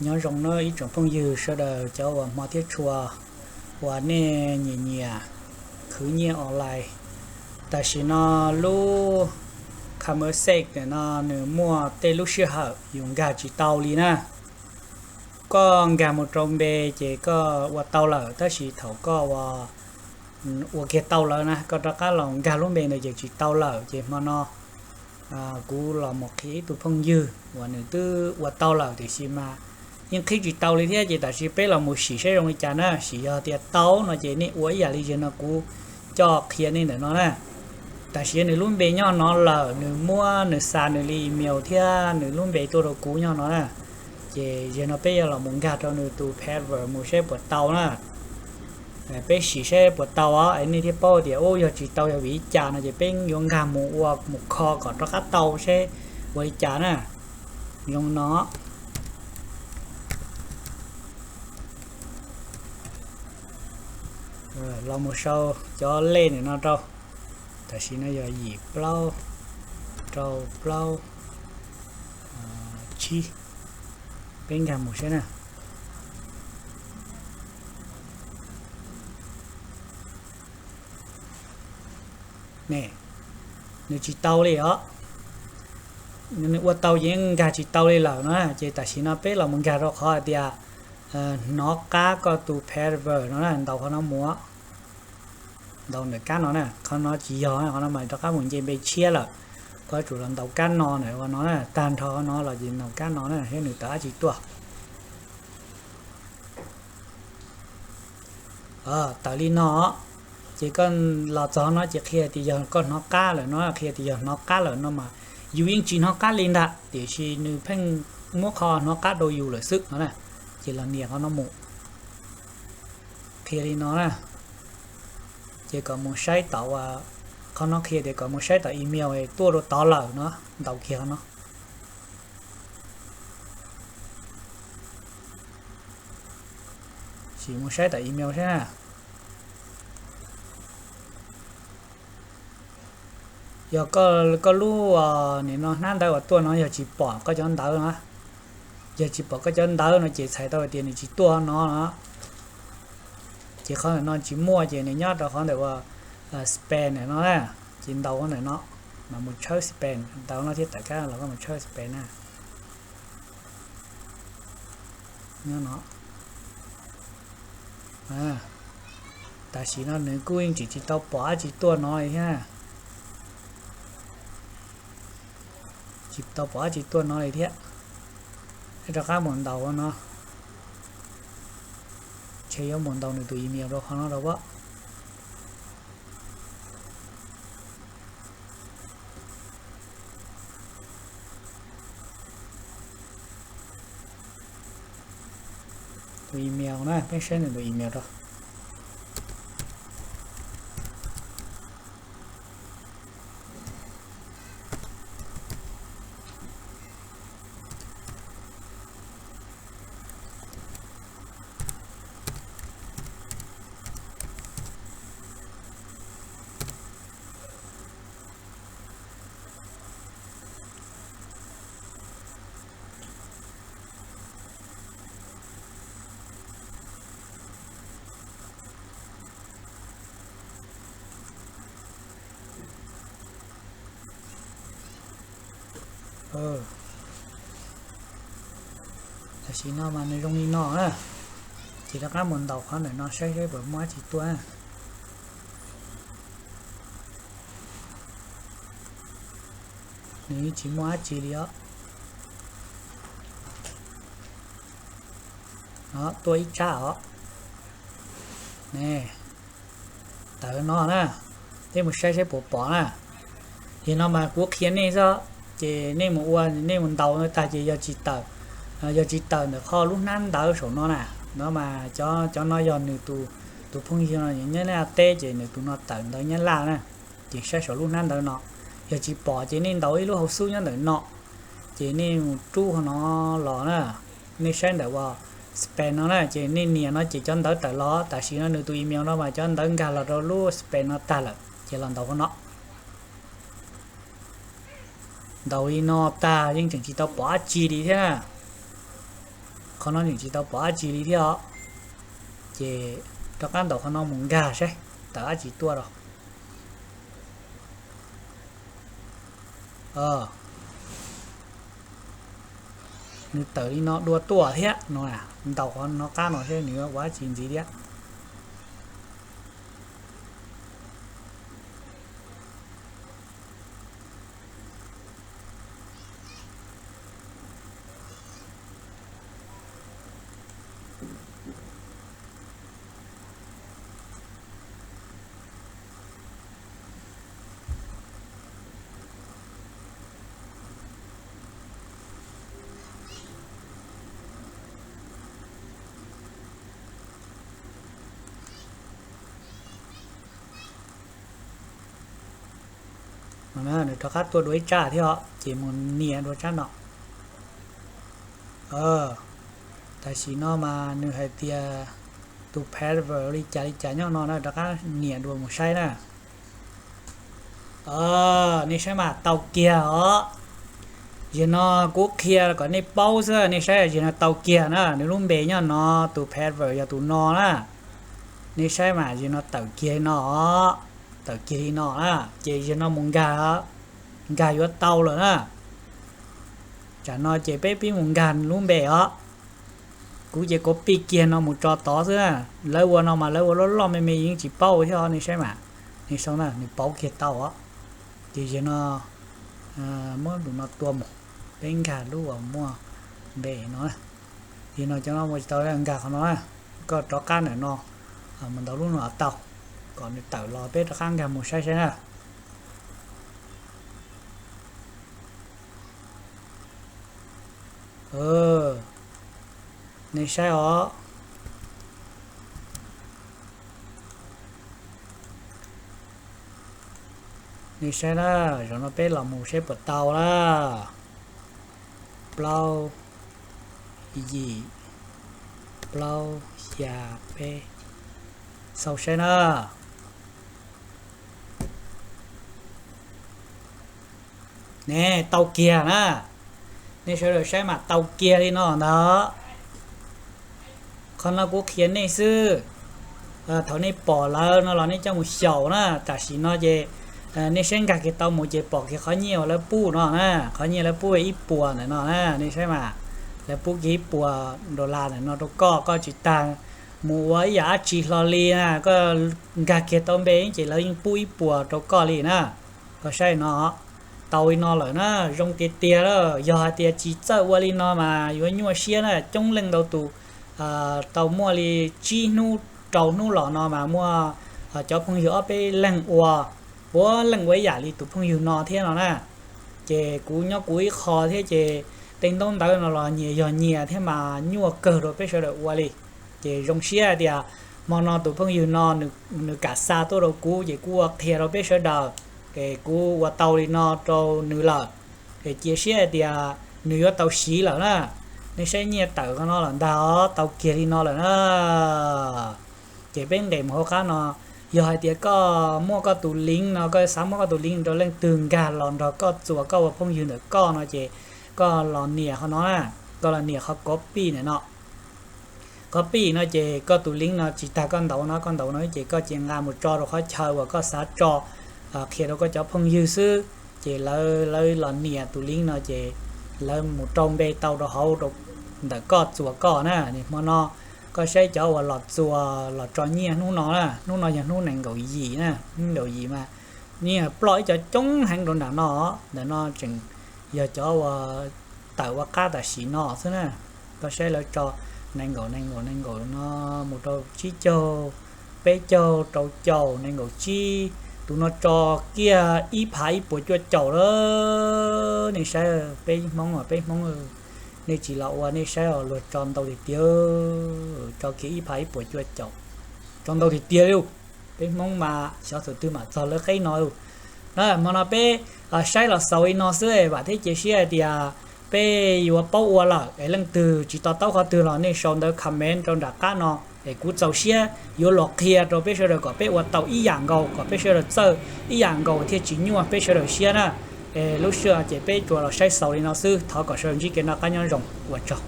Nyob zoo nawb ib tsoom phooj ywg sawv daws cov uas hmov thiab tshua uas nej nyiam nyiam khwv nyiaj online. Tam sim no lub Commerce Safe no nws muaj tej lub sij hawm yus nkag tsis tau li na. Koj nkag mus rau npe ces koj ua tau lawm, tab sis thaum koj ua, ua kiag tau lawm na, koj rov qab los nkag lub npe ntawd ces tsis tau lawm. Ces hmo no kuv los mus qhia ib tug phooj ywg uas nws twb ua tau lawm tiam sis mas yeej qhib tsis tau li thiab. Ces tam sim peb los mus sim saib zoo li cas na. Sim yog tias tau no ces nej ua ib yam li zaum no kuv coj qhia nej ntawm no na. Tam sim nws lub npe nyob no lawm, nws muab nws xa nws li email thiab nws lub npe tuaj rau kuv nyob no na. Ces zaum no peb yuav los mus nkag rau nws tus password mus saib puas tau na. Peb sim saib puas tau os, nej thiaj paub tias ub yog tsis tau yog vim li cas no ces peb yuav nkag mus ua mus kho kom rov qab tau seb ua li cas na. Zoo no los mus sau cov lej ntawm no rau. Tam sim no yog yim plaub rau plaub tsib. Peb nkag mus saib na. Ne, nws tsis tau li os. Nws ua tau ces nkag tsis tau li lawm no. Ces tam sim no peb los mus nkag rau qhov hais tias hnov qab koj tus password no na, ntaus qhov no mus. Ntaus ntawm kab no na, qhov no tsis yog, qhov no mas rov qab mus nce npe tshiab lawm. Koj yuav tsum los ntaus kab no na, ua no na, tag nrho qhov no los ces ntaus kab no na thiab nws tawm dab tsi tuaj. Tawm li no, ces koj los txog no ces qhia tias yog koj hnov qab lawm no, qhia tias yog hnov qab lawm no mas yus yeej tsis hnov qab li ntag, tiam sis nws pheej muab qhov hnov qab rau yus lawm xwb no na. Ces los nias qhov no mus. Qhia li no na. Ces kom mus saib tom, qhov no qhia tias kom mus saib tom email tuaj rau tod lawm no, ntaus kiag qhov no. Sim mus saib tom email saib na. Yog koj lub nim no hnab ntawv uas tuaj no yog tsis pom koj cov ntawv no, yog tsis pom koj cov ntawv no ces txhais tau hais tias nws tsis tuaj no no. Ces qhov ntawm no tsis muaj ces nws nyob rau qhov ntawm uas spam ntawm no na. Ces ntaus qhov ntawm no, mas mus tshawb spam, ntaus no thiab tawm kab los koj mus tshawb spam na. Nyob no. Tam sim no nws kuj yeej tseem tsis tau pom dab tsi tuaj no li thiab. Tsis tau pom dab tsi tuaj no li thiab. Rov qab mus ntaus no. Ntshe yuav mus ntaus nws tus email rau qhov no rau pab. Tus email na, peb saib nws tus email rau. Tam sim no mas nws zoo li no na. Ces rov qab mus ntaus qhov ntawm no saib saib puas muaj dab tsi tuaj. Nws tsis muaj dab tsi li os. No tuaj ib tsab os. Ne, tawm no na. Peb mus saib saib puas pom na. Yog no mas kuv qhia nej xwb, ces nej mus ua, nej mus ntaus tag ces yog tsis tawm, yog tsis tawm ntawm qhov lub hnab ntawv saum no na. No mas cov no yog nws tus phooj ywg no nyob Nyab Laj teb ces nws tus no tawm ntawv Nyab Laj na. Ces saib saum lub hnab ntawv no, yog tsis pom ces nej ntaus ib lub hauv xub nyob ntawm no, ces nej mus rub qhov no los na. Nej saib ntawm uas spam no na, ces nej nias no ces cov ntawv tawm los. Tam sim no nws tus email no mas cov ntawv nkag los rau lub spam no tag lawm, ces los ntaus qhov no. Ntaus li no tag yeej tseem tsis tau pom dab tsi li thiab. Qhov no nws tsis tau pom dab tsi li thiab os. Ces rov qab ntaus qhov no mus nkag saib tawm dab tsi tuaj rau. Nws tawm li no dua tuaj thiab no. Ntaus qhov no qab no saib nws ua dab tsi ntxiv thiab. Nws rov qab tuaj dua ib tsab thiab os, ces mus nias dua tsab no. Tam sim no mas nws hais tias tus password li cas li cas nyob no na, rov qab nias dua mus saib na. Nej saib mas tau kiag os. Zaum no kuv qhia kom nej paub xwb, nej saib zaum no tau kiag na, nws lub npe nyob no, tus password yog tus no na. Nej saib mas zaum no tawm kiag li no os, tawm kiag li no na, ces zaum no mus nkag, nkag yuav tau lawm na. Tsam no ces peb pib mus nkag lub npe os. Kuv ces copy kiag no mus tso tod xwb na. Lawv ua no mas lawv ua loj loj me me yeej tsis paub thiab os, nej saib mas. Nej saib na, nws pauv kiag tau os. Ces zaum no muab lus no tua mus, peb nkag lub uas muaj npe no. Zaum no cov no ua tsis tau, nkag qhov no na. Koj rov qab ntawm no mus ntaus lub no tau, kom nws tawm los peb rov qab nkag mus saib saib na. Nej saib os. Nej saib na, zaum no peb los mus saib puas tau na. Plaub, yim, plaub, xya, peb. Xaus saib na. Ne, tau kiag na. Nej sawv daws saib mas tau kiag li no ntag. Qhov no kuv qhia nej xwb. Thaum nej pom lawm no los nej coj mus xyaum na. Tam sim no ces nej saib nkag kiag tau mus ces pom kiag qhov nyiaj uas lawv pub no na, qhov nyiaj lawv pub ib puas ntawm no na, nej saib mas, lawv pub kiag ib puas dollar ntawm no rau koj, koj tsis tas mus ua ib yam dab tsi hlo li na, koj nkag kiag tau npe ces lawv yeej pub ib puas rau koj li na. Koj saib no, tau li no lawm na, zoo tiag tiag lawm. Yog hais tias tsis txawj ua li no mas yuav nyuaj siab na. Coob leej ntau tus tau muaj li tsib hnub rau hnub los no mas muaj cov phooj ywg ob peb leeg ua, puav leej ua ib yam li tus phooj ywg no thiab no na. Ces kuv nyob kuv ib qho thiab ces tej ntaub ntawv no los nyias yog nyias thiab mas nyuaj kawg rau peb sawv daws ua li. Ces zoo siab hais tias hmo no tus phooj ywg no nws kam xa tuaj rau kuv ces kuv ua qhia rau peb sawv daws, es kuv ua tau li no rau nws lawm, es cia siab hais tias nws yuav tau siv lawm na. Nej saib nyiaj tawm qhov no lawm ntag os, tau kiag li no lawm na. Ces peb nqes mus hauv qab no, yog hais tias koj muaj koj tus link no, koj xav muab koj tus link rau leej twg nkag los nrog koj txuas koj ua phooj ywg ntawm koj no ces koj los nias qhov no na, koj los nias qhov copy ntawm no. Copy no ces koj tus link no tsis tas koj ntaus no, koj ntaus no ces koj cia nqa mus tso rau qhov chaw uas koj xav tso, qhia rau koj cov phooj ywg xwb. Ces lawv, lawv los nias tus link no ces lawv mus rau npe tau rau hauv ntawm koj txuas koj na. Hmo no koj saib cov uas los txuas los tso nyiaj hnub no na, hnub no yog hnub nees nkaum yim na, hnub nees nkaum yim mas nyiaj ploj ib co coob heev rau nram no. Ntawm no tseem yog cov uas tawm ua qab tam sim no xwb na. Koj saib lawv tso nees nkaum, nees nkaum, nees nkaum no mus rau tsib caug, peb caug, rau caum, nees nkaum tsib, tus no tso kiag ib phav ib puas cuaj caum lawm. Nej saib, peb Hmoob, peb Hmoob, nej tsis los ua nej saib os, luag tso ntau tiag tiag, tso kiag ib phav ib puas cuaj caum, tso ntau tiag tiag li. Peb Hmoob mas xyov thaum twg mam txog lawv qeb no. Na, hmo no peb saib los xaus li no xwb, vam thiab cia siab hais tias peb yuav paub ua lawm. Es leej twg tsis to taub qhov twg los nej sau ntawv comment rau nram qab no, es kuv txaus siab yuav los qhia rau peb sawv daws kom peb ua tau ib yam nkaus, kom peb sawv daws txawj ib yam nkaus thiaj tsis nyuaj peb sawv daws siab na. Es lub sij hawm ces peb tsuas los saib xaus li no xwb, thov kom sawv daws ntsib kev noj qab nyob zoo, ua tsaug.